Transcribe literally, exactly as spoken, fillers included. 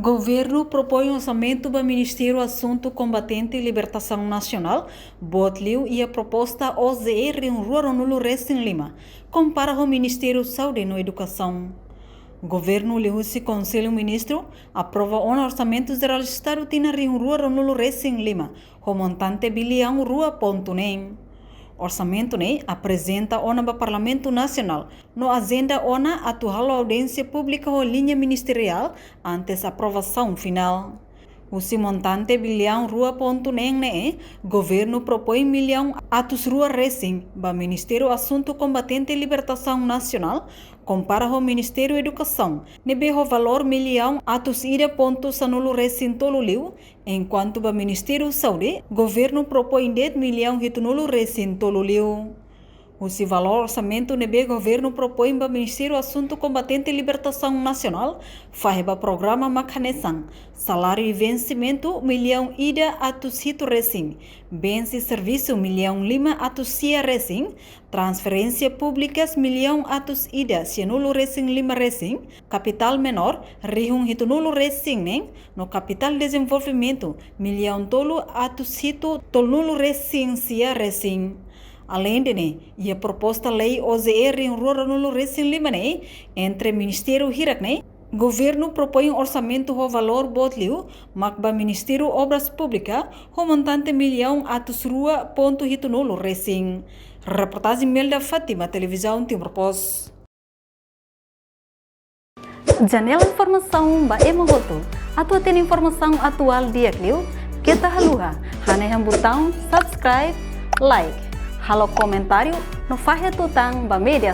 Governu propoin orsamentu ba Ministériu Asuntu Kombatente Libertasaun Nasionál, boot liu iha proposta O Z E rihun rua ruanulu resin lima, kompara ho Ministériu Saúde no Edukasaun. Governu liuhusi Konsellu Ministru aprova ona Orsamentu Jerál Estadu tinan rihun rua ruanulu resin lima, ho montante biliaun rua pontu neen. Orsamentu ne'e aprezenta ona ba Parlamentu Nasionál, no ajenda ona atu halo audiénsia públika ho liña ministeriál antes aprovasaun finál. Husi montante biliaun rua pontu neen ne'e, governu propoin miliaun atus rua resin ba Ministériu Asuntu Kombatente Libertasaun Nasionál, kompara ho Ministériu Edukasaun, ne'ebé ho valór miliaun atus ida pontu sanulu resin tolu liu, enkuantu ba Ministériu Saúde, governu propoin de'it miliaun hitunulu resin tolu liu. Husi valór orsamentu ne'ebé governu propoin ba Ministériu Asuntu Kombatente Libertasaun Nasionál, fahe ba programa mak hanesan: saláriu i vensimentu, miliaun ida atus hitu resin; bens i servisu, miliaun lima atus sia resin; transferénsia públikas, miliaun atus ida sianulu resin lima resin; kapitál menór, rihun hitunulu resin neen; no kapitál dezenvolvimentu, miliaun tolu atus hitu tolunulu resin sia resin. Aleinde ne'e, iha proposta lei O Z E rihun rua ruanulu resin lima ne'e, entre ministériu hirak-ne'e, governu propoin orsamentu ho valór boot liu, mak ba Ministériu Obras Públikas, ho montante miliaun atus rua pontu hitunulu resin. Reportajen Melda Fátima, Televizaun Timor Post. Janela informasaun ba ema hotu. Atu hatene informasaun atuál di'ak liu, keta haluha hanehan butaun subscribe, like, halo komentáriu no fahe tutan ba média